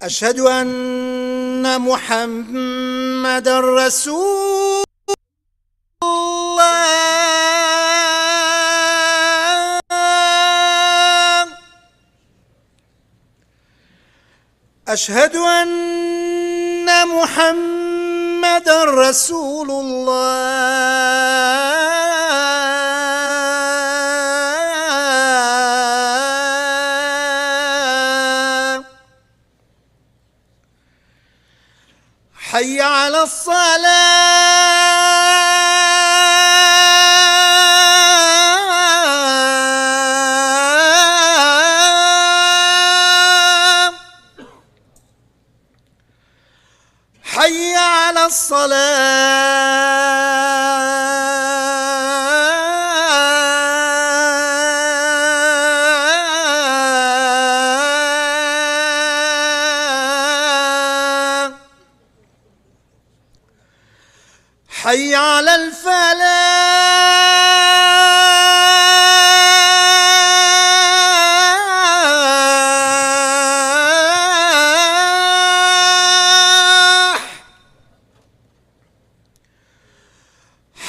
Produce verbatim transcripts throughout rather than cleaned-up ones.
أشهد أن محمدا رسول الله. أشهد أن محمدا رسول الله. حي على الصلاة. حي على الصلاة. حي على الفلاح.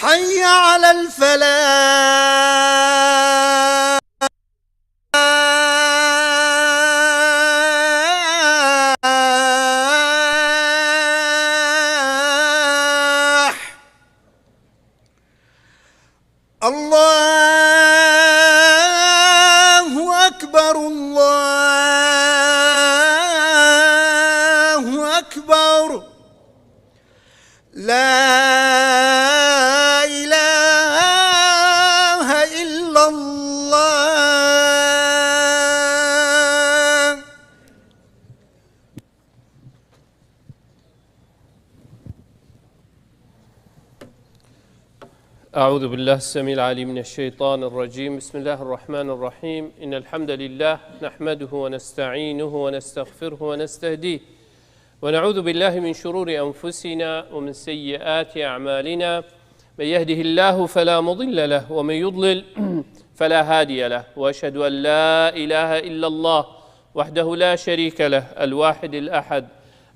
حي على الفلاح. الله أكبر، الله أكبر. لا إله إلا الله. أعوذ بالله السميع العليم من الشيطان الرجيم. بسم الله الرحمن الرحيم. إن الحمد لله نحمده ونستعينه ونستغفره ونستهديه، ونعوذ بالله من شرور أنفسنا ومن سيئات أعمالنا. من يهده الله فلا مضل له، ومن يضلل فلا هادي له. وأشهد أن لا إله إلا الله وحده لا شريك له، الواحد الأحد،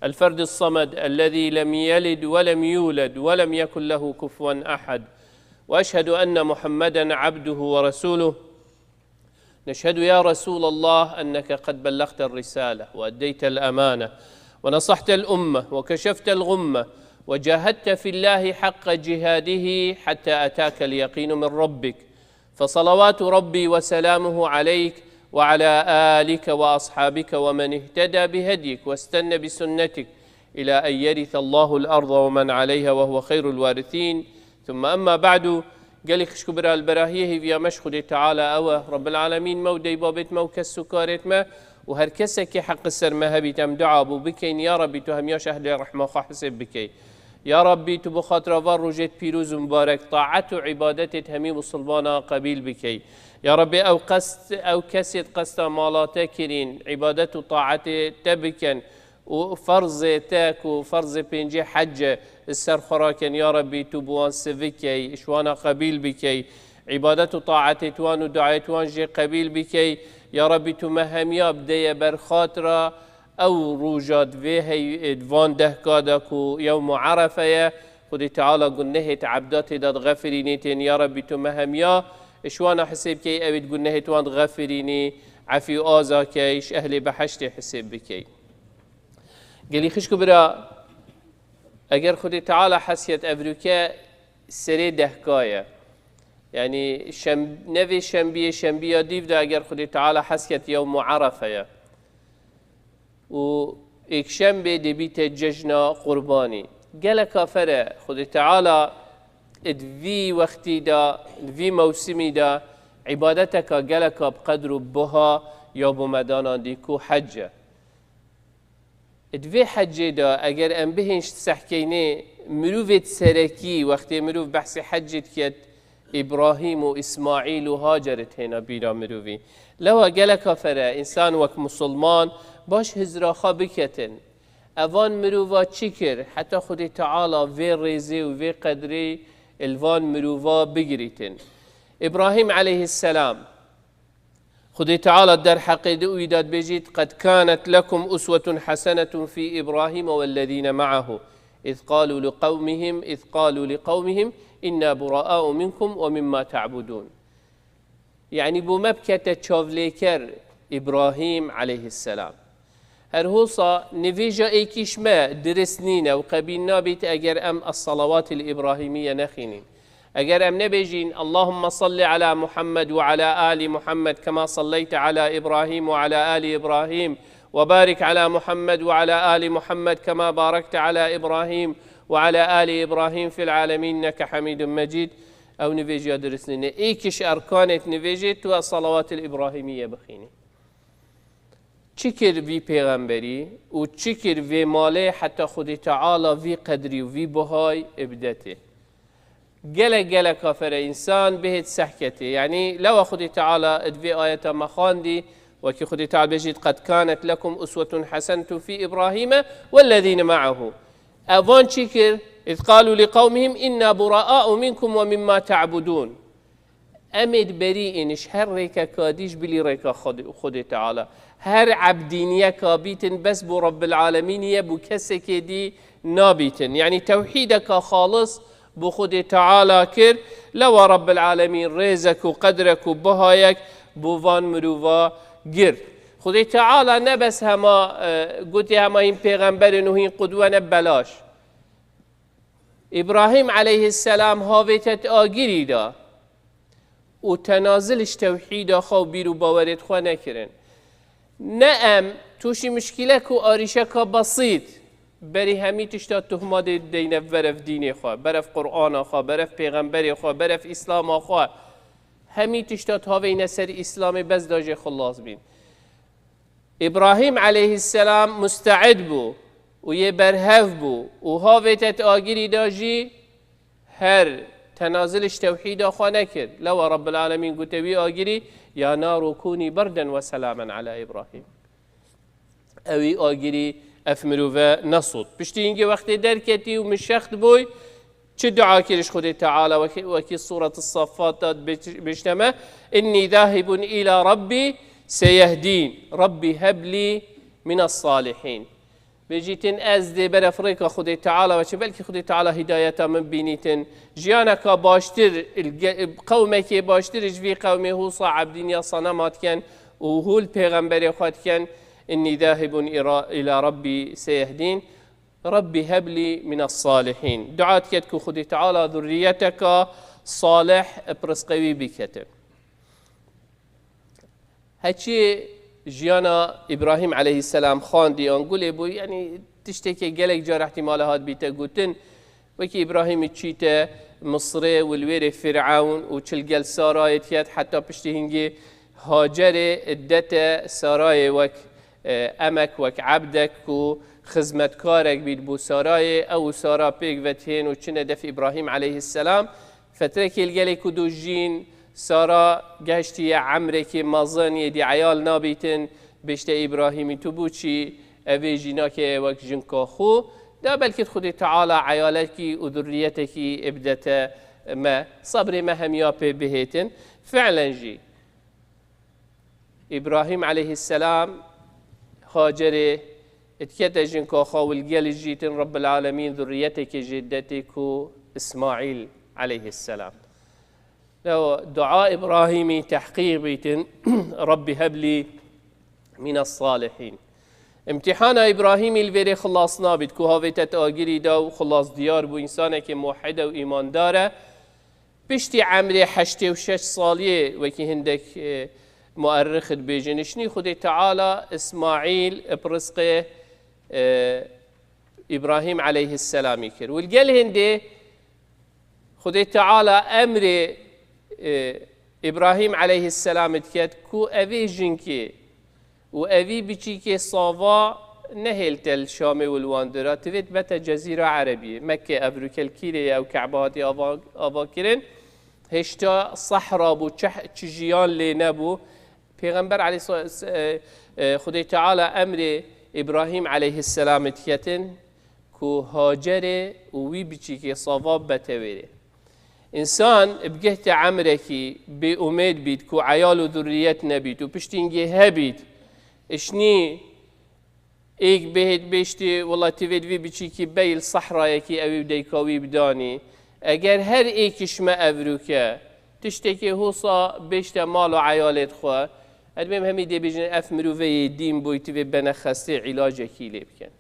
الفرد الصمد، الذي لم يلد ولم يولد ولم يكن له كفوا أحد. وأشهد أن محمدا عبده ورسوله. نشهد يا رسول الله أنك قد بلغت الرسالة وأديت الأمانة ونصحت الأمة وكشفت الغمة وجاهدت في الله حق جهاده حتى أتاك اليقين من ربك، فصلوات ربي وسلامه عليك وعلى آلك وأصحابك ومن اهتدى بهديك واستن بسنتك إلى أن يرث الله الأرض ومن عليها وهو خير الوارثين. ثم أما بعد، gelî xişk û bira, li berahiyê hêviya me ji Xwedê Teala ew e, Rebbil Alemîn me û deybabêt me û kes û karêt me û her kesekî heq li ser me hebît, em dua bû bikeyn, ya Rabbî, tu hemiya ji ehlê rehma xwe hisêb bikey. Ya Rabbî, tu bi xatira van rojêt pîroz û mibarek, taet û îbadetêt hemî misilmana qebîl bikey. Ya Rabbî, ew qest, ew kesêt qesta mala te kirîn, îbadet û taetê te bikin, û ferzê te ku ferzê pêncê hec e, li ser xwe rakin, ya Rabbî, tu bi wan sivikey, ji wana qebîl bikey, îbadet û taetê wan û duayê wan jê qebîl bikey. Ya Rabbî, tu me hemiya bideye ber xatira ew roja di vê hey-, di van dehka de ku yewm û Erefe ye. Xwedê Teala gunehêt ebda tê de dixefirînê tên. Ya Rabbî, tu me hemiya ji wana hisêb key, ewê di gunehêt wan dixefirînî, efî û aza key, ji ehlê beheştê hisêb bikey. Gelî xişk û bira, eger Xwedê Teala hesiyet, evroke serê dehka ye. Yanî şem-, ne vê şembiyê, şembiya dîv de eger Xwedê Teala hesiyet yewm û Erefe ye. Û êkşembê dê bîte cejna qurbanî. Geleka fere Xwedê Teala di vî wextî de, di vî mewsimî de îbadeteka geleka bi qedr û buha ya bo me danandî ku hec e. Di vê hecê de eger em bihên ji sehkeynê mirovê serekî, wextê mirov behsê hecê diket, Îbrahîm û Îsmaîl û Hacer têne bîra mirovî. Lewa geleka fere însan wek misilman baş hizra xwe biketin. Evan mirova çi kir, heta Xwedê Teala vê rêzê û vê qedrê li van mirova bigirîtin. Îbrahîm eleyhisselam, Xwedê Teala derheqê di wî de dibêjît, "Qed kanet lekum uswetun hesenetun fî Îbrahîme wellezîne me'ehu, iz qalû li qewmihim, iz qalû li qewmihim, inna buraa'u minkum ve mimma ta'budûn." Yanî bo me bikete çavlêker Îbrahîm aleyhisselam. Her hosa nivêja êkî ji me dirist nîne û qebîl nabît eger em es-salawatîl Îbrahîmîye nexînîn. Eger em nebêjîn, "Allahümme salli ala Muhammed ve ala ali Muhammed kema salleyte ala İbrahim ve ala ali İbrahim ve barik ala Muhammed ve ala ali Muhammed kema barekte ala İbrahim ve ala ali İbrahim fil alemin inneke hamidun mecid." Ew nivêjiya dirist nîne. Êkî ji erkanê nivêjê tu es-salawatîl Îbrahîmîye bixînî. Çi kir vî pêxemberî û çi kir vê malê heta Xwedê Teala vî qedrî û vî buhay bidetê? Gelek gelek kafere însan bihêt sehketê. Yanî lewa Xwedê Teala di vê ayeta me xwendî, wekî Xwedê Teala bêjît, "Qed kanet lekum uswetun hesenetun fî Îbrahîme wellezîne me'ehu." Evan çi kir? "İz qalû li qewmihim inna buraa'u minkum ve mimma ta'budûn." Em ê di berî in ji her rêkeka dî ji bilî rêka Xwedê, Xwedê Teala. Her ebdîniyeka bîtin bes bo Rabbil Alemînî ye, bo kesekê dî nabîtin. Yanî tewhîdeka xalis bo Xwedê Teala kir, lewa Rabbil Alemîn rêzek û qedrek û bihayek bo van mirova girt. Xwedê Teala ne bes hema, e, gotê hema hîn pêxember in û hîn qudwe ne belaş. Îbrahîm aleyhisselam havête di agirî de û tenazil ji tewhîda xwe û bîr û bawerêt xwe nekirin. Ne em tûşî mişkîlek û arîşeka besît, berî hemî tişta tuhma dê deyne berev dînê xwe, berev Qur'ana xwe, berev pêxemberê xwe, berev Îslama xwe. Hemî tişta haveyne ser Îslamê bes da jê xilas bîn. Îbrahîm aleyhisselam musteid bû û yê berhev bû û havête di agirî de jî her tenazil ji tewhîda xwe nekir. Lewa Rabbil Alemîn gote wî agirî, "Ya naru kûnî berden ve selamen ala Îbrahîm." Ewî agirî ev mirove nesot. Piştî hingê wextê derketî û min şext bûy, çi dua kir ji Xwedê Teala wekî, wekî Sûret Saffat de bêj-, bêjte me, "Innî zahibun ila Rabbî seyehdîn. Rabbî heblî mines salihîn." Bêjîtin ez dê beref rêka Xwedê Teala ve çi, belkî Xwedê Teala hidayeta min bînîtin. Jiyaneka baştir, il-, ge-, qewmekê baştir ji vî qewmê hûsa ebdîniya senema diken û hûl pêxemberê xwe diken. "Innî zahibun ira-, ila Rabbî seyehdîn. Rabbî heblî mines salihîn." Dua diket ku Xwedê Teala zurriyeteka salih bi rizqê wî biketin. Heçî jiyana Îbrahîm aleyhisselam xwendî an gulê bû, yanî tiştekê gelek car ihtimale hat bîte gotin, wekî Îbrahîmî çîte Misrê û li wêrê Fîrewn û çil gel Sarayê diket, heta piştî hingê Hacerê dete Sarayê wek, e, emek, wek ebdek ku xizmetkarek bît bo Sarayê, ew û Sara pêk ve tihên û çine def Îbrahîm aleyhisselam. Fetrekê li gelê ku dijîn, Sara gehiştiye emrekê mezin, yê dî eyal nabîtin, bêjte Îbrahîmî tu bû çî, evê jî nake wek jinka xwe, da belkî Xwedê Teala eyalekî û zurriyetekî bidete me, sebrê me hemiya pê bihêtin. Fi'len jî, Îbrahîm aleyhisselam Hacerê dikete jinka xwe û li gel jî tin Rabbil Alemîn zurriyetekê jê detê ku Îsmaîl aleyhisselam. Lew dua Îbrahîmî tehqîq bîtin, "Rabbî heblî mînes salihîn." Îmtîhana Îbrahîmî li vêrê xilas nabît ku havête di agirî de û xilas diyar bû, însanekê muwehhid e û îmandar e. Piştî emrê heştê û şeş saliyê, wekî hindek, e, muerrix dibêjin, şinî Xwedê Teala Îsmaîl bi rizqê, e, Îbrahîm aleyhisselamî kir. Û li gel hindê Xwedê Teala emrê, e, Îbrahîm aleyhisselamî diket ku evê jinkê û evî biçîkê sava nehêlte li Şamê û li wan dira, tivêt bete Cezîra Erebiyê. Mekke ev rûke li kîrê ye, ew Ke'be hatî ava, ava kirin. Hêşta sehra bû, çi, çi jiyan lê nebû. Pêxember aleyhis-, e, e, Xwedê Teala emrê Îbrahîm aleyhisselamê diketin ku Hacerê û wî biçîkê sava bete wêrê. Însan bi gehte emrekî bê umêd bît ku eyal û zurriyet nebît û piştî hingê hebît, işnî êk bihêt bêştê, wela tivêt vî biçîkî bey li sehrayekî ew û dayika wî bidanî. Eger her êkiş me evrûke tiştekê hosa bêşte mal û eyalêt xwe, ez dibêm hemî dê bêjin ev mirovê yê dîn bûy, tivê bene xestê, îlacekî lê bikin.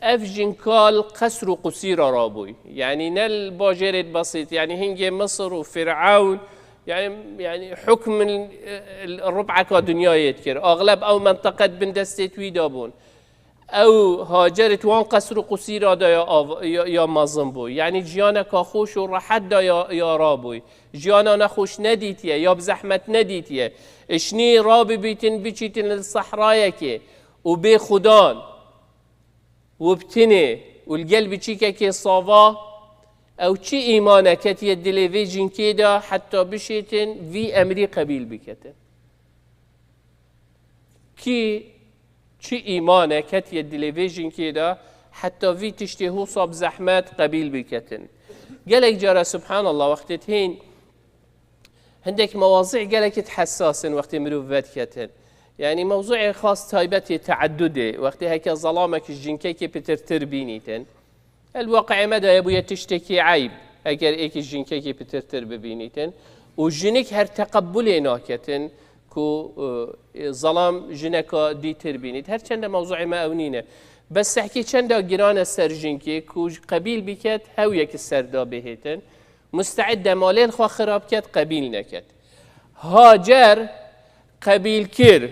Ev jinka li qesr û qusîra rabûy. Yanî ne li bajêrêt besît. Yanî hingê Misir û Fîrewn, yanî, yanî hukm li, li rub'eka dinyayê dikir. Axleb ew menteqe di bin destê wî de bûn. Ew Hacer di wan qesr û qusîra de ya av-, ya, ya mezin bû. Yanî jiyaneka xweş û rehet de ya, ya rabûy. Jiyana nexweş nedîtiye, ya bi zehmet nedîtiye. Işnî rabibîtin, biçîtin li sehrayekê û bê xudan. Û bi tinê û li gel biçîkekê sava, ew çi îmane ketiye dilê vê jinkê de heta bişêtin vî emrî qebîl biketin? Kî çi îmane ketiye dilê vê jinkê de heta vî tiştê hosa bi zehmet qebîl biketin? Gelek cara, subhanallah, wextê hên Hindek mewazî gelekî hessas in wextê mirov vediketin. Yanî mewzûê xas taybetê teeddudê, wextê heke zelamek ji jinkekê pitirtir bînîtin. El waqiê me de bûye tiştekî eyb, eger êkî jinkekî pitirtir bibînîtin. Û jinik her teqebulê naketin ku, e, zelam jineka dîtir bînît. Her çende mewzûê me ew nîne. Bes sehkî çenda giran e ser jinkê ku qebîl biket, hew yekî ser da bihêtin. Musteid de malên xwe xirab ket, qebîl neket. Hacer qebîl kir,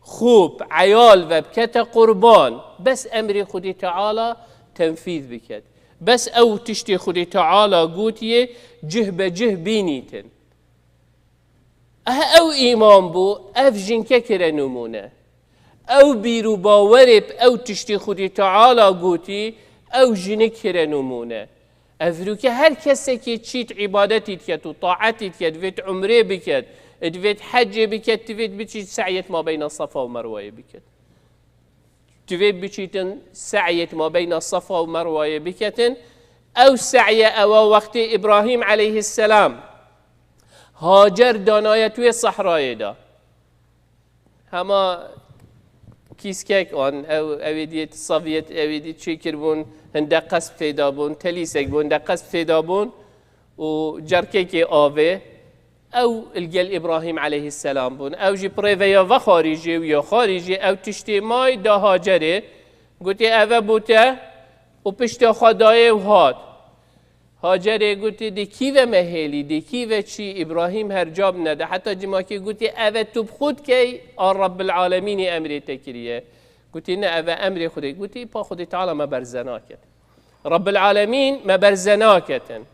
xûb, eyal ve bikete qurban, bes emrê Xwedê Teala tenfîz biket. Bes ew tiştê Xwedê Teala gotiye cih be cih bînîtin. Eh, ew îman bû, ev jinke kire nimûne. Ew bîr û bawerê bi ew tiştê Xwedê Teala gotî, ew jinik kire nimûne. Evroke her kesekê çît îbadetî diket û taetî diket, divêt umrê biket, divêt hecê biket, divêt biçît seyet mabeyna Safa û Merwayê biket. Divê biçîtin seyet mabeyna Safa û Merwayê biketin. Ew seye ewa wextê Îbrahîm aleyhisselam Hacer danaye tu wê sehrayê de. Hema kîskek an, ew, ew ê diyê saviyet, ew ê dî çêkiribûn, hinde qesp têda bûn, telîsek bûn, hinde qesp têda bûn û cerkekê avê, ew li gel Îbrahîm aleyhisselam bûn. Ew jî pirê ve ya vexwarîjê û ya xwarîjê, ew tiştê may da Hacerê, gotê, "Eve bo te," û pişta xwe dayê û hat. Hacerê gotî, "Di kî ve me hêlî, di kî ve çî?" Îbrahîm her cab nede. Heta cimakê gotî, "Eve tu bi xwe dikey, a Rabbil Alemînê emrê te kiriye." Gotî, "Ne, eve emrê Xwedê." Gotî, "Pa Xwedê Teala me berze naket. Rabbil Alemîn me berze naketin."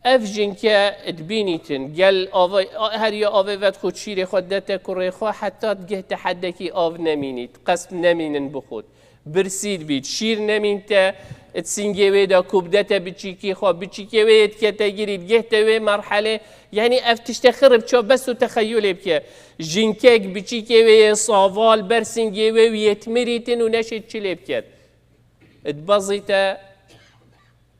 Ev jinke dibînîtin, gel avê, her ya avê vedixwe şîrê xwe dete kurê xwe, heta digehte heddekî av nemînît, qesp nemînin bixwit. Birsî dibît. Şîr nemîn te, di singê wê de ku bidete biçîkî xwe, biçîkê wê yê dikete girî, digehte wê merhelê. Yanî ev tişte xirib ça bes û texeyulê bike. Jinkek biçîkê wê yê saval ber singê wê û yê timirîtin û neşê çilê biket. Dibezîte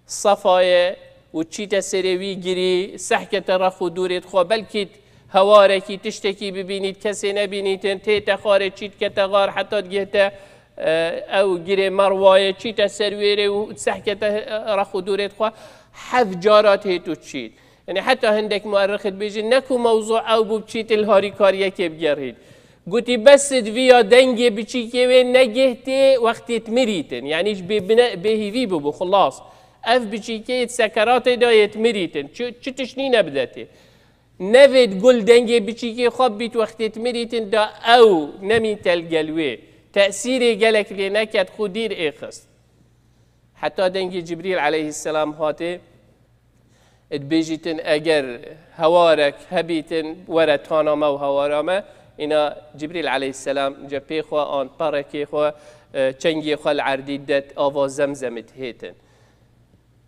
Sefayê û çîte serê wî girî, sehkete rex û dûrê dixwe, belkî hewarekî, tiştekî bibînît, kesê nebînîtin, tête xwarê, çît kete xar, heta digihte, e, ew girê Merwayê, çîte ser wêrê û sehkete, e, rex û dûrê dixwe, heft cara têt û çît. Yanî heta hindek muerrixê dibêjin, ne ku mewzû ew bû, çît li harîkariyekê bigerît. Gotî, bes di viya dengê biçîkê wê negihê wextê dimirîtin. Yanî ji bê bine-, bêhîvî bûbû, xilas. Ev biçîkê yê di sekeratê de yê dimirîtin. Çi, çi tişt nîne bidetê. Nevêt gul dengê biçîkê xwe bît wextê dimirîtin da ew nemîn te li gel wê. Tesîrê gelek lê neket, xwe dîr êxist. Heta dengê Cibrîl aleyhisselam hatê, dibêjîtin, eger hewarek hebîtin, were tana me û hewara me, îna Cibrîl aleyhisselam ce pê xwe an perekê xwe, e, çengê xwe li erdî det, ava Zemzemê dihêtin.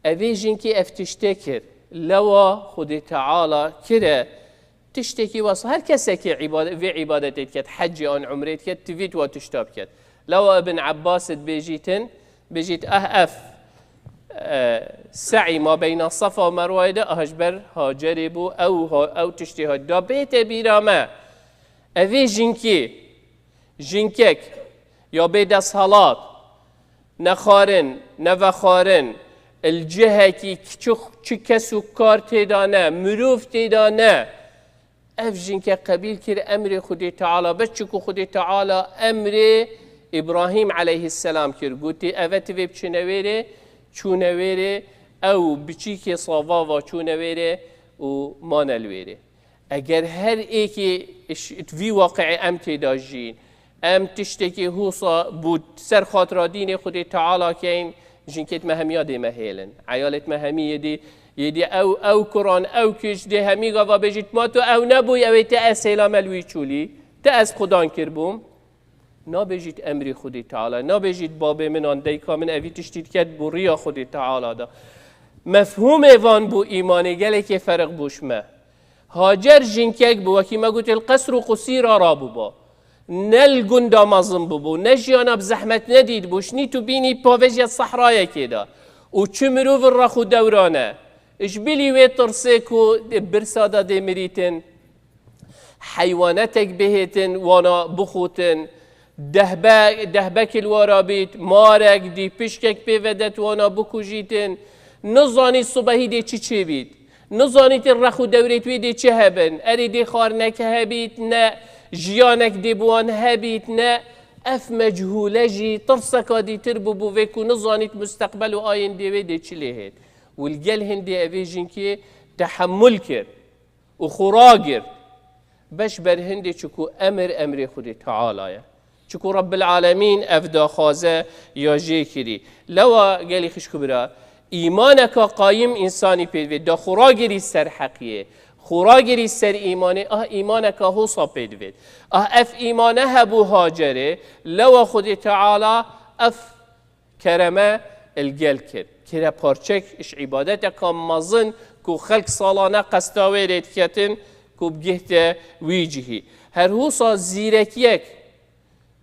Evê jinkî ev tiştê kir. Lewa Xwedê Teala kire tiştekî wesa. Her kesekî îbade-, vê îbadetê diket, hecê an umrê diket, tivît wa tişta biket. Lewa Ibn Abbas dibêjîtin, bêjît, ah, ev, e, se'î ma beyna Safa û Merwayê de, aha ji ber Hacerê bû, ew ha-, ew tiştê hat. Da bête bîra me, evê jinkê, jinkek ya bê desthilat, nexwarin, nevexwarin, li cihekî çi, çi kes û kar tê de ne, mirov tê de ne, ev jinke qebîl kir emrê Xwedê Teala, bes çiku Xwedê Teala emrê Îbrahîm aleyhisselam kir. Gotê, eve tivê biçine wêrê, çûne wêrê, ew biçîkê savava çûne wêrê û mane li wêrê. Eger her êkê iş-, vî waqiê em tê de jîn, em tiştekî hûsa bû ser xatira dînê Xwedê Teala keyn, jinkêt me hemiya dê me hêlin. Eyalêt me hemî yê dî, yê dî ew, ew kuran, ew kiş dê hemî gava bêjît, ma tu ew nebûy, ew ê te ez hêla me li wî çûlî, te ez xudan kirbûm. Nabêjît emrî Xwedê Teala, nabêjît babê min an dayika min evî tiştî diket bû riya Xwedê Teala da. Mefhûmê van bû îmanê gelekê feriq bû ji me. Hacer jinkek bû, wekî me gotê, li qesr û qusîra rabûba. Ne li gunda mezin bûbû, ne jiyana bi zehmet nedîtbû, şinî tu bînî pavêjiya sehrayekê de. Û çi mirov li rex û dewran e. Ji bilî wê tirsê ku di birsa de dê mirîtin, heywanetek bihêtin, wana bixûtin, dehbe-, dehbek li wara bît, marek, dî pişkek pê vedet, wana bikujîtin, nizanî sibehî dê çi çêbît. Nizanîtî rex û dewrêt wê dê çi hebin. Erê dê xwarinek hebît, ne jiyanek dê bi wan hebît, ne ev mechûle jî tirseka dîtir bû, bû vê ku nizanît musteqbel û ayên dê wê dê çi lê hêt. Û li gel hindê evê jinkê tehemul kir û xwe ragir. Beş ber hindê çiku emir emrê Xwedê Teala ye. Çiku Rabbil Alemîn ev daxwaze ya jê kirî. Lewa gelî xişk û bira, îmaneka qayim însanî pê divê. Da xwe ragirî ser heqiyê. Xwe ragirî ser îmanê. Ah îmaneka hosa pê divê. Ah ev îmane hebû Hacerê. Lewa Xwedê Teala ev kereme li gel kir. Kire parçek ji îbadeteka mezin ku xelk salane qesta wê rê diketin ku bigihte wî cihî. Her hosa zîrekiyek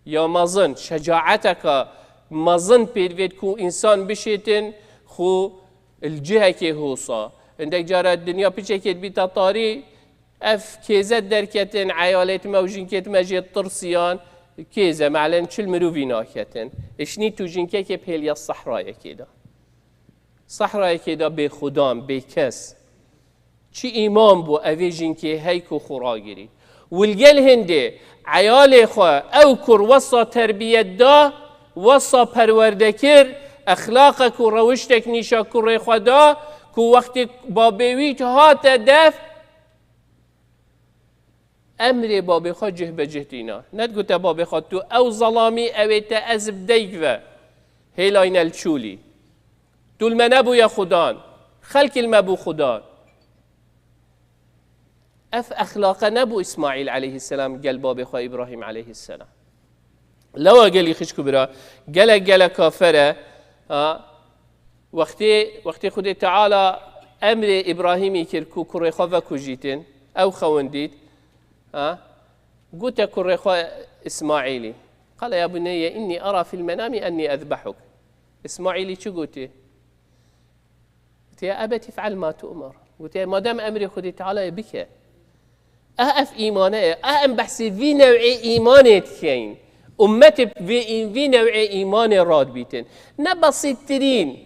ya mezin, şecaeteka mezin pê divêt ku însan bişêtin xwe li cihekê hosa. Hindek cara dinya piçekê dibîta tarî, ev kêze derketin, eyalêt me û jinkêt me jê tirsiyan, kêze melen çil mirovî naketin. Işnî tu jinkekê pêliya sehrayekê de. Sehrayekê de bê xudan, bê kes. Çi îman bû evê jinkê hey ku xwe ragirî. Û li gel hindê eyalê xwe ew kur wesa terbiyet da, wesa perwerde kir, exlaqek û rewiştek nîşa kurê xwe da ku wextê babê wî hate def, emrê babê xwe cih be cih tîna. Nedgote babê xwe, tu ew zelamî, ew ê te ez bi deyk ve hêlayne li çûlî. Tu li me nebûye xudan. Xelk li me bû xudan. Ev exlaqe nebû Îsmaîl aleyhisselam gel babê xwe Îbrahîm aleyhisselam. Lewa gelî xişk û bira, gelek gelek kafer e, ha, wextê, wextê Xwedê Teala emrê Îbrahîmî kir ku kurê xwe vekujîtin, ew xewindît, ha, gote kurê xwe Îsmaîlî. Qale ya buneyye inni ara fil menamî enni ezbehuk. Îsmaîlî çi gotî? Gotiye, "Ebet if'al ma tu'mar." Gotiye, "Madem emrê Xwedê Teala ye, bike." Ah ev îmane ye. Ah em behsê vî new'ê îmanê dikeyin. Ummetê vê î-, vî new'ê îmanê radbîtin. Ne besîttirîn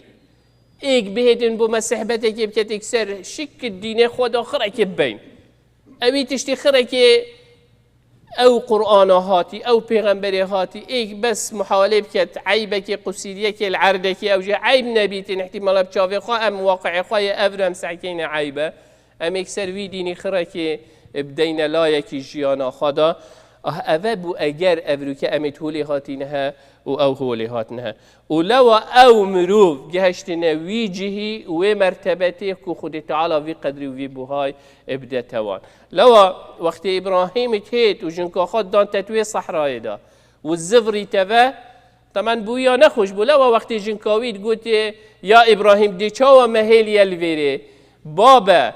êk bihêtin bo me sehbetekê biketik ser şik dînê xwe de xirekê bibeyn. Ewî tiştî xirekê ew Qur'ana hatî, ew pêxemberê hatî, êk bes muhawelê biket, eybekê, qusîriyekê li erdekê, ew jê eyb nebîtin, ihtimala bi çavê xwe em waqi'ê xwe yê ev re em sehkeyne eybe. Em êk ser vî dînî xirekê bideyne layekî jiyana xwe de. Ah, eve bû eger evrûke em ê holê hatîne he û ew holê hatine he. Û lewa ew mirov gihiştine wî cihî û wê mertebetê ku Xwedê Teala vî qedrî û vî buhay bidete wan. Lewa wextê Îbrahîmî têt û jinka xwe dan tetwê sehrayê de û zivrî teve, temen bûya nexweş bû. Lewa wextê jinka wî digotê, "Ya Îbrahîm, dê çawa me hêliye li vêrê? Babe,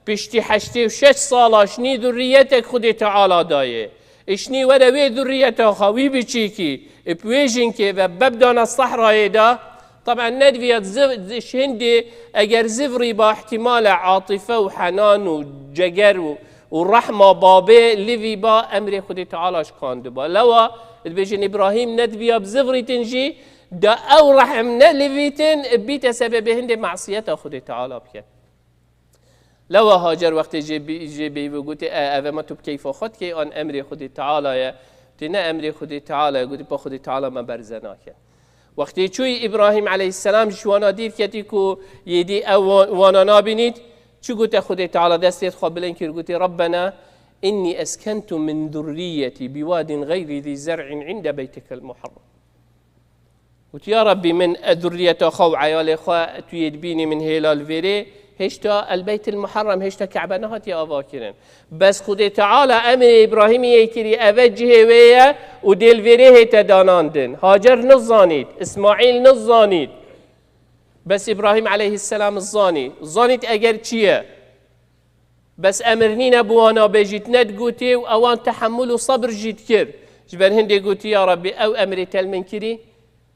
piştî heştê û şeş sala şinî zurriyetek Xwedê Teala dayê. Işnî were wê zurriyeta xwe wî biçîkî, ip wê jinkê ve bebdana sehrayê de, Taban nedviya ziv-, hindê eger zivrî ba ihtimale atife û henan û ceger û, û rehma babê livî ba emrê Xwedê Teala şikandiba. Lewa dibêjin Îbrahîm nedviya bi zivrîtin jî da ew rehm ne livîtin bîte sebebê hindê masiyeta Xwedê Teala biket. Lewa Hacer wextê jê bî-, jê bêyî ve gotê, "E, ev ema tu bi keyfa xwe dikey, an emrê Xwedê Teala ye?" Tê ne emrê Xwedê Teala ye, gotê, "Pa Xwedê Teala me berze nake." Wextê çûyî Îbrahîm aleyhisselam ji wana dîr ketî ku yê dî ew wa-, wana nabînît, çi gote Xwedê Teala destê xwe bilind kir, gotê, "Rabbena inni eskentu min zurriyetî biwadin gayri zî zer'in inde beytikel muharrem." Gotiye, "Ya Rabbî min, e, zurriyeta xwe û eyalê xwe tu yê dibînî min hêla li vêrê, hêşta El Beytil Muharrem, hêşta Kebe nehatiye ava kirin." Bes Xwedê Teala emrê Îbrahîmî yê kirî, eve cihê wê ye û dê li vêrê hête danandin. Hacer nizanît, Îsmaîl nizanît. Bes Îbrahîm aleyhisselam zanî. Zanît eger çi ye. Bes emir nîne bi wana bêjît, ne digotê û ewan tehemul û sebir jî dikir. Ji ber hindê gotî, "Ya Rabbî, ew emrê te li min kirî,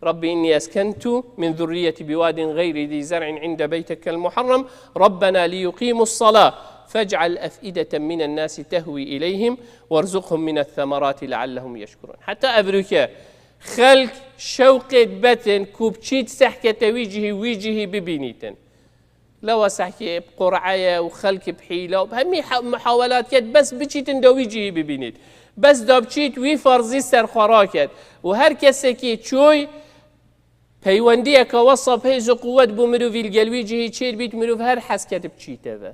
Rabbî innî eskentu min zurriyetî biwadin gayri zî zer'in inde beytekel muharrem, Rabbena liyuqimus salah, fec'al ef'ideten minen nasi tehwi ileyhim, werzuqhum minet semerati leallehum yeşkurun." Heta evroke xelk şewqê dibetin ku bi çît sehkete wî cihî, wî cihî bibînîtin. Lewa sehkê bi qur'e ye û xelk bi hîla û hemî he-, muhawelat ket, bes biçîtin da wî cihî bibînît. Bes da biçît wî farzî ser xwe raket. Û her kesekî çûy peywendiyeke wesa bi hêz û quwet bû mirovî li gel wî cihî çêr bît, mirov her hez ket biçîte ve.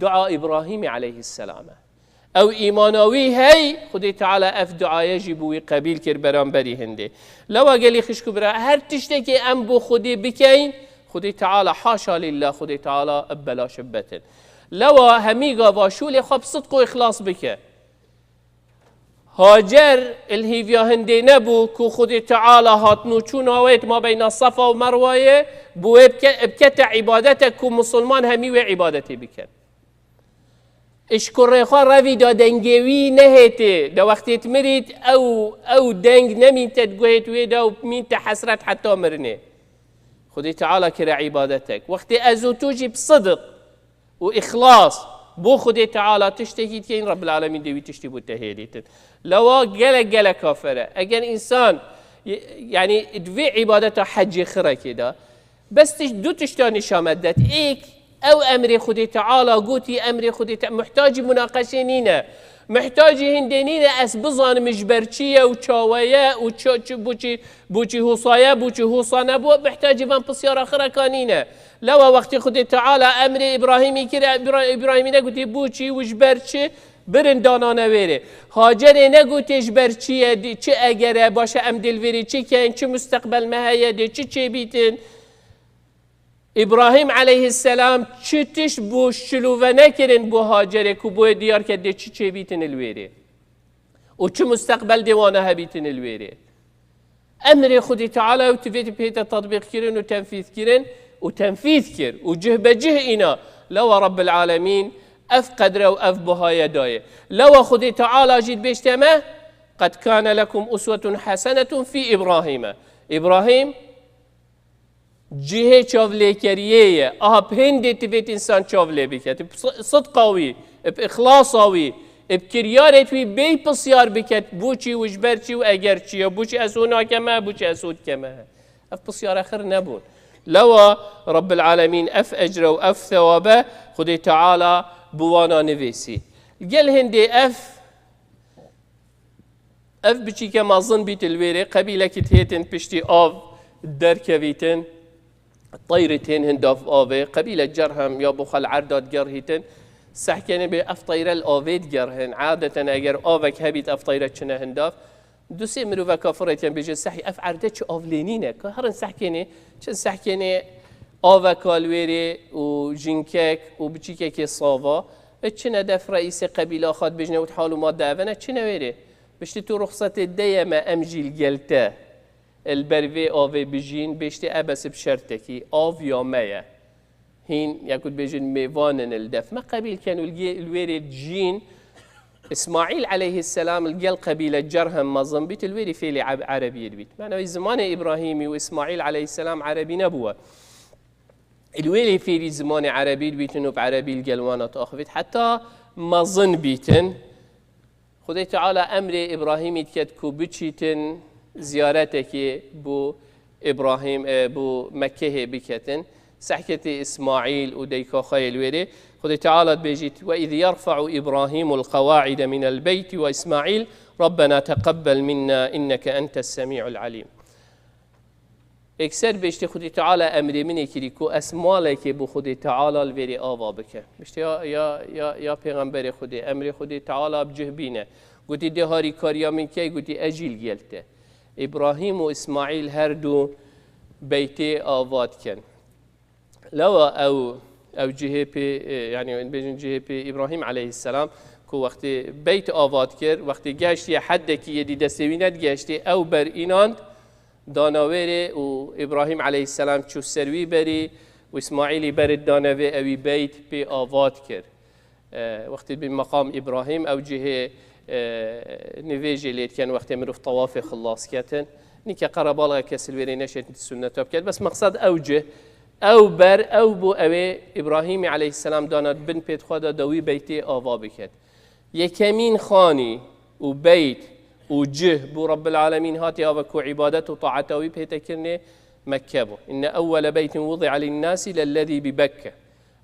Dua Îbrahîmî aleyhisselam e. Ew îmana wî hey, Xwedê Teala ev duaye jî bo wî qebîl kir beramberî hindê. Lewa gelî xişk û bira, her tiştekê em bo Xwedê bikeyn, Xwedê Teala, haşa lillah, Xwedê Teala bi belaş bibetin. Lewa hemî gava şûlê xwe bi sidq û îxlas bike. Hacer li hîviya hindê nebû ku Xwedê Teala hatin û çûna wê di mabeyna Sefa û Merwayê, bo wê bike-, bikete îbadetek ku misilman hemî wê îbadetê bikin. Ji kurê xwe revî da dengê wî nehêtê, de wextê tu mirît, ew, ew deng nemînte di guhê wê de û mînte hesret heta mirinê. Xwedê Teala kire îbadetek. Wextê ez û tu jî bi sidiq û îxlas bo Xwedê Teala tiştekî dikeyin, Rabbil Alemîn dê wî tiştî bo te hêlîtin. Lewa gelek, gelek kafir e. Eger însan, y-, yanî di vê îbadeta hecê xirekê de, bes tişt, du tişta nîşa me det. Êk, ew emrê Xwedê Teala gotî, emrê Xwedê Te-, muhtacî munaqeşê nîne. Muhtacî hindê nîne ez bizanim ji ber çi ye û çawe ye û çi, çi, boçî, boçî hûsa ye, boçî hûsa nebû. Muhtacî van pisyara xireka nîne. Lewa wextê Xwedê Teala emrê Îbrahîmî kir, Îbra-, Îbrahîmî negotî boçî û ji ber çi, birin danane wêrê. Hacerê negotê ji ber çi ye, di-, çi eger e, baş e em dê li vêrê çi keyn, çi musteqbel me heye, dê çi çêbîtin. Îbrahîm aleyhisselam çi tişt bû şilove nekirin bo Hacerê ku bo wê diyar ke dê çi çêbîtin li wêrê. Û çi musteqbel dê wana hebîtin li wêrê. Emrê Xwedê Teala ew tivê pê te tetbîq kirin û tenfîz kirin û tenfîz kir û cih be cih îna. Lewa Rabbil Alemîn ev qedre û ev buhaye dayê. Lewa Xwedê Teala jî dibêjte me, "Qed kane lekum uswetun hesenetun fî Îbrahîme." Îbrahîm cihê çavlêkeriyê ye. Aha bi hindê tivêt însan çavlê biket. Bi si-, sidqa wî, bi îxlasa wî, bi kiryarêt wî bêy pisyar biket, bo çî û ji ber çî û eger çi ye, bo çi ez û nakeme, bo çi ez û dikeme. Ev pisyara xir nebûn. Lewa Rabbil Alemîn ev ecre û ev sewabe Xwedê Teala bi wana nivêsî. Gel hindê ev Ev biçîke mezin bît li wêrê, qebîlekî dihêtin piştî av derkevîtin, teyrê tên hindav avê, qebîle cerhem ya bo xwe li erda digerhîtin, sehkênê bê ev teyre li avê digerhin. Adeten eger avek hebît ev teyre çine hindav. Du sê miroveka firêtiyen bêje sehî ev erde çi av lê nîne. Ka herin sehkênê, çin sehkênê aveka li wêrê û jinkek û biçîkekê sava. E çine def reîsê qebîla xwe dibêjne û hal û madde evene çine wêrê. Biştî tu ruxsetê deye me em jî li gel te li ber vê avê bijîn, bêştê ebes bi şertekî, av ya me ye. Hîn, ya ku dibêjin mêvan in li def me qebîl ken û li gê-, li wêrê dijîn, Îsmaîl aleyhisselam li gel qebîle Cerhem mezin bît, li wêrî fêlî eb-, erebiyê dibît. Mena wî zimanê Îbrahîmî û Îsmaîl aleyhisselam erebî nebûwe. Li wêrî fêrî zimanê erebî dibîtin û bi erebî li gel wana diaxivît. Heta mezin bîtin, Xwedê Teala emrê Îbrahîmî diket ku biçîtin ziyaretekê bo Îbrahîm, e, bo Mekkehê biketin. Sehketê Îsmaîl û dayika xwe yê li wêrê. Xwedê Teala dibêjît, "Ve iz yerfe'u Îbrahîmul qewaide minel beyti ve Îsmaîl, Rabbena teqebbel minna inneke entes semî'ul alîm." Ekser bêştê Xwedê Teala emrê min ê kirî ku ez malekê bo Xwedê Teala li vêrê ava bike. Bêştê ya, ya, ya, ya pêxemberê Xwedê, emrê Xwedê Teala bi cih bîne. Gotî, "Dê harîkariya min key?" Gotî, "Ez jî li gel te." Îbrahîm û Îsmaîl her du beytê ava dikin. Lewa ew, ew cihê pê, e, yanî bêjin cihê pê Îbrahîm aleyhisselam ku wextê beyt ava dikir, wextê gehiştiye heddekî yê dî destê wî nedigehiştê, ew ber înand, dana wêrê û Îbrahîm aleyhisselam çû ser wî berî û Îsmaîlî ber dane vê ewî beyt pê ava dikir. E, wextê bi meqam Îbrahîm ew cihê, e, nivêjê lê dikin wextê mirov tawafê xilas ketin. Nîke qerebalga kes li wêrê neşêt sunneta biket. Bes meqsed ew cih, ew ber, ew bû ewê Îbrahîmî aleyhisselam dana bin pêt xwe de dawî beytê ava biket. Yekemîn xanî û beyt û cih bo Rabbil Alemîn hatê ava ku îbadet û taeta wî pê te kirinê Mekke bû. Inne ewwele beytin wudi'a linnâsi lellezî bi Bekke.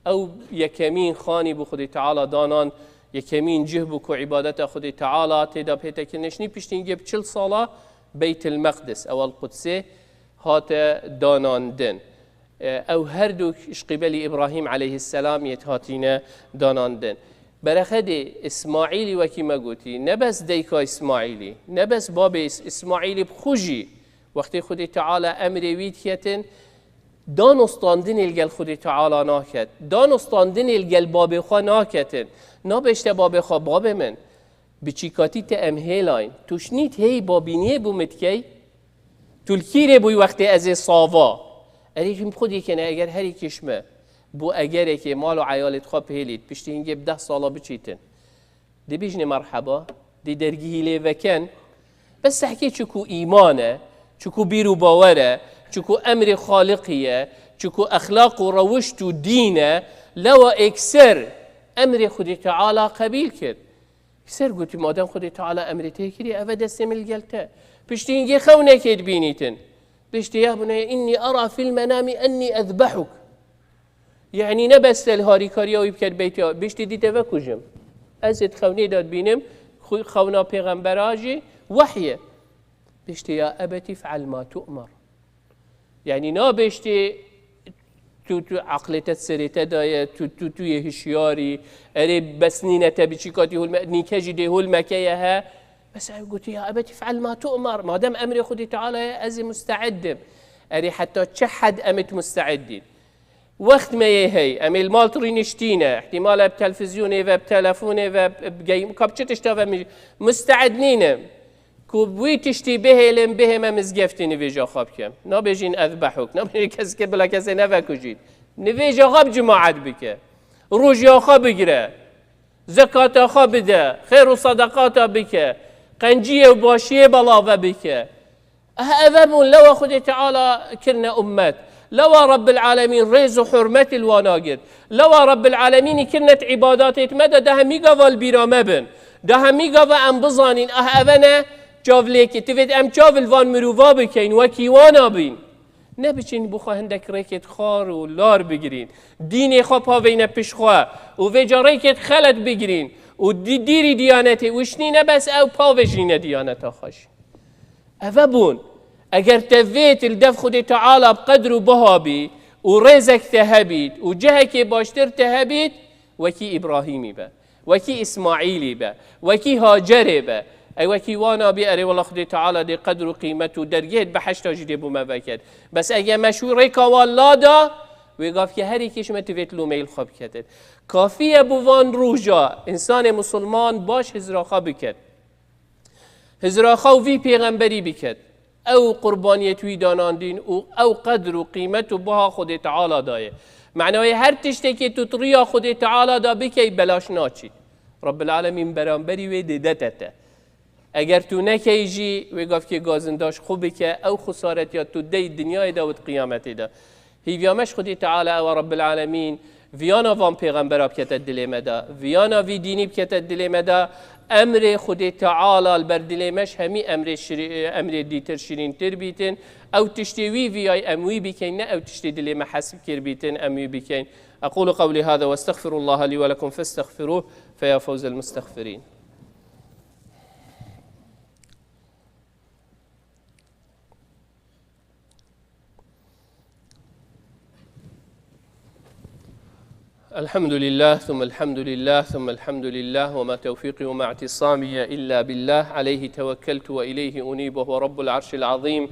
Ew yekemîn xanî bû Xwedê Teala danan, yekemîn cih bû ku îbadeta Xwedê Teala tê de pê te kirin. Şinî piştî hingê bi çil sala Beytil Meqdis, ew El Qudsê hate danandin. E, ew her du ji qîbelî Îbrahîm aleyhisselam yê hatîne danandin. Berexedê Îsmaîlî wekî me gotî, ne bes dayika Îsmaîlî, ne bes babê Îs-, Îsmaîlî bi xwe jî wextê Xwedê Teala emrê wî diketin, danostandinê li gel Xwedê Teala naket. Danostandinê li gel babê xwe naketin. Nabêjte babê xwe, "Babê min, bi çîkatî te em hêlayîn. Tu şinît hêy babîniyê bo min dikey? Tu li kîrê bûyî wextê ez ê sava?" Erê, him xwedî kene, eger herî kişme bo egerekê mal û eyalê xwe bihêlît, piştî hingê bi deh sala biçîtin. Dê bîjnê merheba, dê dergihî lê veken. Bes sehkê çiku îman e, çiku bîr û bawer e, çiku emrê Xaliqî ye, çiku exlaq û rewişt û dîn e, lewa êkser emrê Xwedê Teala qebîl kir. Êkser gotî, "Madem Xwedê Teala emrê te kiriye, eve destê min li gel te." Piştî hingê xewnekê dibînîtin. Bêjtê, "Ya buneyye, innî ara fil menamî ennî ezbehuk." Yanî ne bes te li harîkariya wî biket beytê, bêjtê dî te vekujim. Ez ê di xewnê de dibînim, xu-, xewna pêxembera jî wehy e. Bêjtê, "Ya ebetî fe'al ma tu'mer." Yanî nabêjtê tu, tu eqlê te serê te daye, tu, tu, tu yê hişyarî, erê bes nîne te bi çîkatî hûl me-, nîke jî dê hûl mekeye he. Bes ew gotî, "Ya ebetî fe'al ma tu'mer." Madem emrê Xwedê Teala ye, ez ê muste'id im. Erê heta çi hed em ê tu muste'id dîn? Wext me yê hey, em ê li mal tu rîniştîne, ihtimal e bi telfizyonê ve, bi telefonê ve, bi game, ka bi çi tişta ve mi-, muste'id nîne. Ku bi wî tiştî bihêlim, bihême mizgeftê nivêja xwe bikim. Nabêjin ezbehuk, nabêjin kes ke bila kesê nevekujît. Nivêja xwe bi cemaet bike. Rojiya xwe bigire. Zekata xwe bide. Xêr û sadaqata bike. Qenciyê û başiyê belave bike. Eh, eve bûn, lewa Xwedê Teala kirine ummet. Lewa Rabbil Alemîn rêz û hurmetî li wana girt. Lewa Rabbil Alemînî kirine di îbadatê me de, de hemî gava li bîra me bin. De hemî gava em bizanîn, ah, eve ne çavlêkê. Divêt em çav li van mirova bikeyn, wekî wana bîn. Ne biçin bi xwe hindek rêkêt xar û lar bigirîn. Dînê xwe paveyne piş xwe û vêca rêkêt xelet bigirîn û dî-, dîrî diyanetê û şinî ne bes ew pavêjîne diyaneta xwe jî. Eve bûn, eger te vêt li dev Xwedê Teala bi qedr û biha bî û rêzek te hebît û cihekê baştir te hebît, wekî Îbrahîmî be, wekî Îsmaîlî be, wekî Hacerê be. Ey wekî wana bî, erê wela Xwedê Teala dê qedr û qîmet û dergehê di behişta jî dê bo me veket. Bes ege me şû rêka wan lada, wê gavkê herî kêş me tivêt lûmeyî li xwe biketin. Kafî ye bo van roja însanê misilman baş hizra xwe biket. Hizra xwe û vî pêxemberî biket. Ew qurbaniyê tu wî danandîn û ew qedr û qîmet û biha Xwedê Teala daye. Manayê her tiştekê tu di riya Xwedê Teala da bikey belaş naçît. Rabbil Alemîn beramberî wê dê dete te. Eger tu nekey jî, wê gavkê gazindaş xwe bike, ew xisaretiya tu dey dinyayê de û di qiyametê de. Hîviya me ji Xwedê Teala ew e, Rabbil Alemîn viyana van pêxembera bikete dilê me de, viyana vî dînî bikete dilê me de, emrê Xwedê Teala li ber dilê me ji hemî emrê şirî-, emrê dîtir şirîntir bîtin. Ew tiştê wî viyay em wî bikeyn, ne ew tiştê dilê me hes kir bîtin em wî bikeyn. أقول قولي هذا وأستغفر الله لي ولكم فاستغفروه فيا فوز المستغفرين. الحمد لله ثم الحمد لله ثم الحمد لله وما توفيقي وما اعتصامي إلا بالله عليه توكلت وإليه أنيب وهو رب العرش العظيم.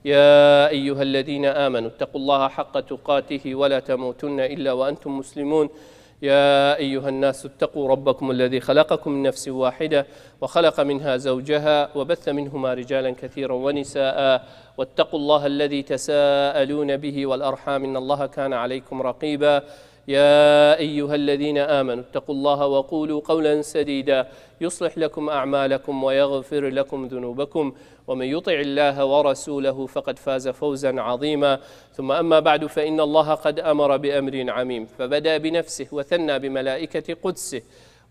يا أيها الذين آمنوا اتقوا الله حق تقاته ولا تموتن إلا وأنتم مسلمون. يا أيها الناس اتقوا ربكم الذي خلقكم من نفس واحدة وخلق منها زوجها وبث منهما رجالا كثيرا ونساء واتقوا الله الذي تساءلون به والأرحام إن الله كان عليكم رقيبا. يا أيها الذين آمنوا اتقوا الله وقولوا قولا سديدا يصلح لكم أعمالكم ويغفر لكم ذنوبكم ومن يطع الله ورسوله فقد فاز فوزا عظيما. ثم أما بعد، فإن الله قد أمر بأمر عميم، فبدأ بنفسه وثنى بملائكة قدسه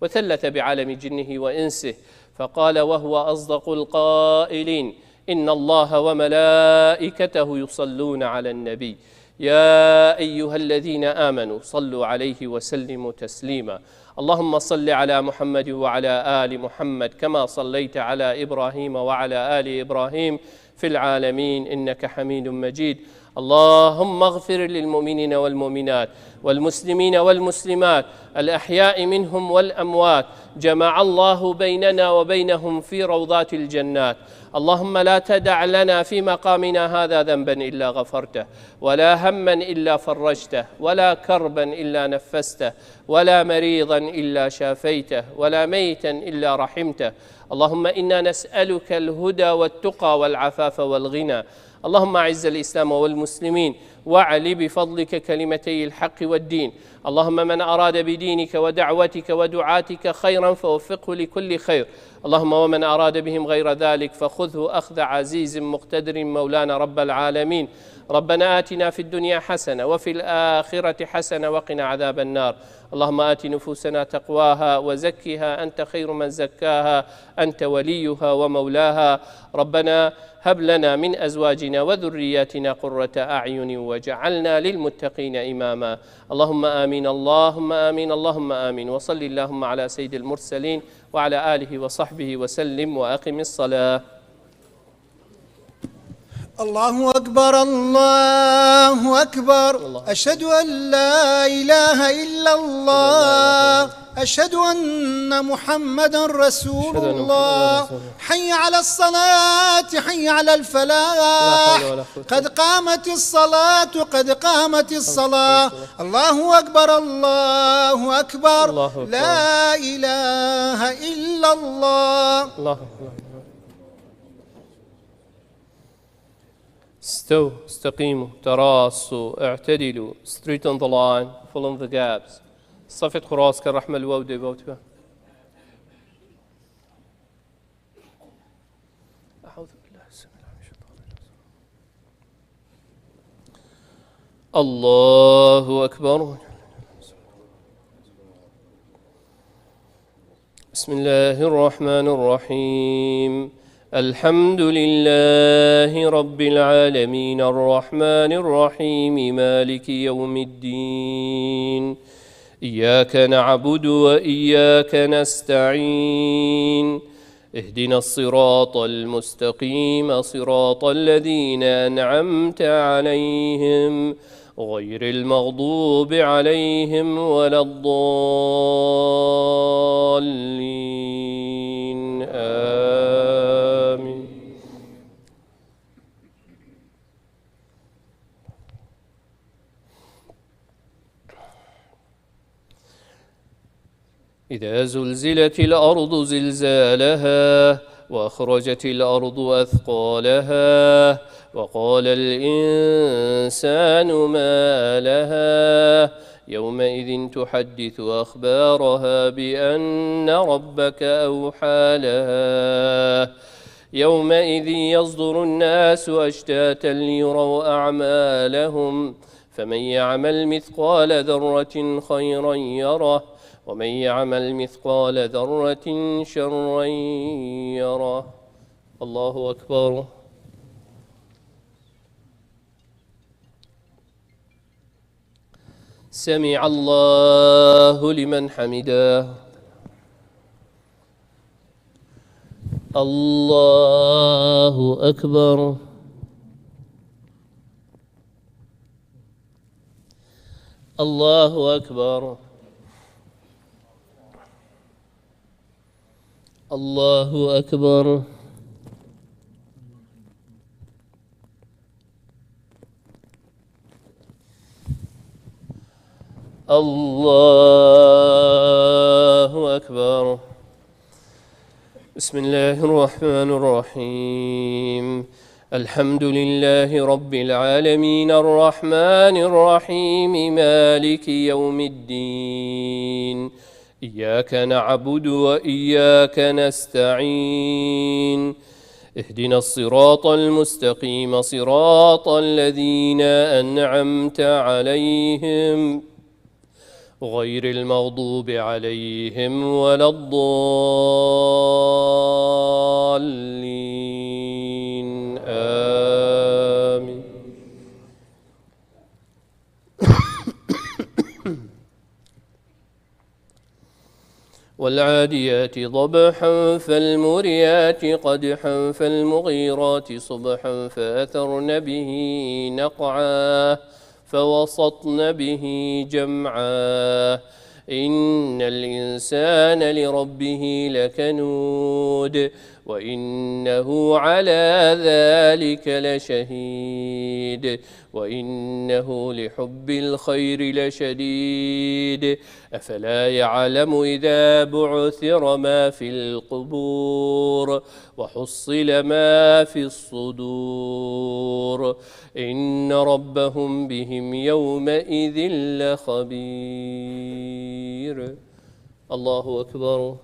وثلث بعالم جنه وإنسه، فقال وهو أصدق القائلين: إن الله وملائكته يصلون على النبي، يا أيها الذين آمنوا صلوا عليه وسلموا تسليما. اللهم صل على محمد وعلى آل محمد كما صليت على إبراهيم وعلى آل إبراهيم في العالمين إنك حميد مجيد. اللهم اغفر للمؤمنين والمؤمنات والمسلمين والمسلمات الأحياء منهم والأموات. جمع الله بيننا وبينهم في روضات الجنات. اللهم لا تدع لنا في مقامنا هذا ذنبا إلا غفرته، ولا هما إلا فرجته، ولا كربا إلا نفسته، ولا مريضا إلا شافيته، ولا ميتا إلا رحمته. اللهم إنا نسألك الهدى والتقى والعفاف والغنى. اللهم أعز الإسلام والمسلمين، وأعل بفضلك كلمتي الحق والدين. اللهم من أراد بدينك ودعوتك ودعاتك خيرا فوفقه لكل خير. اللهم ومن أراد بهم غير ذلك فخذه أخذ عزيز مقتدر مولانا رب العالمين. ربنا آتنا في الدنيا حسنة وفي الآخرة حسنة وقنا عذاب النار. اللهم آت نفوسنا تقواها وزكها أنت خير من زكاها أنت وليها ومولاها. ربنا هب لنا من أزواجنا وذرياتنا قرة أعين واجعلنا للمتقين إماما. اللهم آمين، اللهم آمين، اللهم آمين. وصل اللهم على سيد المرسلين وعلى آله وصحبه وسلم وأقم الصلاة. الله أكبر، الله أكبر. الله أكبر. أشهد أن لا إله إلا الله. أشهد أن محمدا رسول الله. أشهد أن محمدا رسول الله. حي على الصلاة، حي على الفلاح. لا حول ولا قوة إلا بالله. قد قامت الصلاة، قد قامت الصلاة. الله أكبر، الله أكبر. الله أكبر. لا إله إلا الله. الله أكبر. استووا، استقيموا، تراصوا، اعتدلوا، straighten the line, fill in the gaps. صفت خراس كالرحمة الودي بوتبة. أعوذ بالله السميع العليم من الشيطان الرجيم. الله أكبر. بسم الله الرحمن الرحيم. الحمد لله رب العالمين، الرحمن الرحيم، مالك يوم الدين. إياك نعبد وإياك نستعين. اهدنا الصراط المستقيم، صراط الذين أنعمت عليهم، غير المغضوب عليهم ولا الضالين. آمين. إذا زلزلت الأرض زلزالها وأخرجت الأرض أثقالها وقال الإنسان ما لها يومئذ تحدث أخبارها بأن ربك أوحى لها. يومئذ يصدر الناس أشتاتا ليروا أعمالهم، فمن يعمل مثقال ذرة خيرا يره، ومن يعمل مثقال ذرة شرا يره. الله أكبر. سمع الله لمن حمده. الله أكبر. الله أكبر. الله أكبر. الله أكبر. بسم الله الرحمن الرحيم. الحمد لله رب العالمين، الرحمن الرحيم، مالك يوم الدين. إياك نعبد وإياك نستعين. اهدنا الصراط المستقيم، صراط الذين أنعمت عليهم، غير المغضوب عليهم ولا الضالين. آمين. والعاديات ضبحا، فالموريات قدحا، فالمغيرات صبحا، فأثرن به نقعا، فوسطن به جمعا. إن الإنسان لربه لكنود، وإنه على ذلك لشهيد، وإنه لحب الخير لشديد. أفلا يعلم إذا بعثر ما في القبور وحصل ما في الصدور إن ربهم بهم يومئذ لخبير. الله أكبر.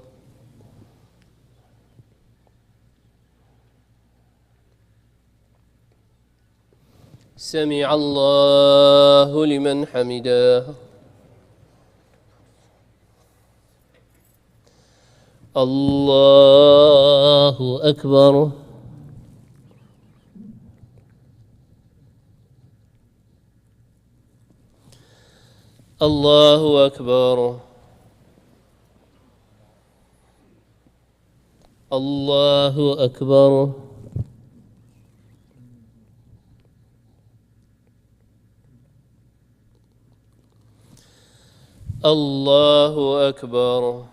سمع الله لمن حمده. الله أكبر. الله أكبر. الله أكبر. الله أكبر.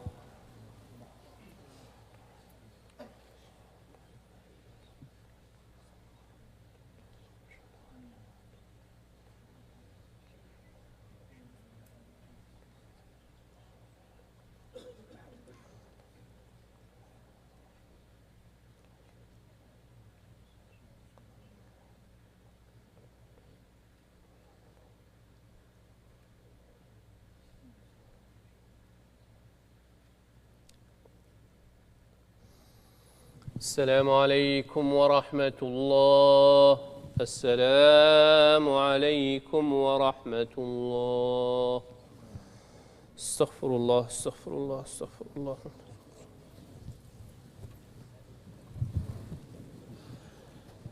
السلام عليكم ورحمة الله. السلام عليكم ورحمة الله. استغفر الله، استغفر الله، استغفر الله.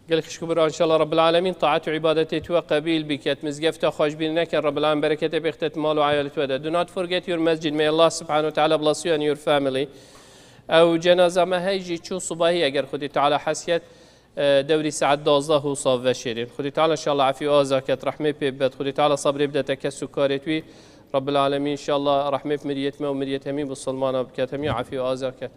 Gelek xişk û bira, inşallah Rabbil Alemin taat û ibadetê tu we qebîl biket. Mizgefta xwe ji bîr neke, Rabbil Alemin bereketê bêxte di mal û eyalê tu we de. Do not forget your masjid. May Allah subhanahu wa ta'ala bless you and your family. Ew cenaza me hey jî çû sibahî, eger Xwedê Teala hez ket, e, dewrî saet duwazdeh û sav veşêrîn. Xwedê Teala inşallah efî û aza ket, rehmê pê bibet. Xwedê Teala sebrê bidete kes û karê wî. Rabbil Alemîn inşallah rehmê bi miriyet me û miriyet hemî Musulmana biket, hemî efî û aza ket.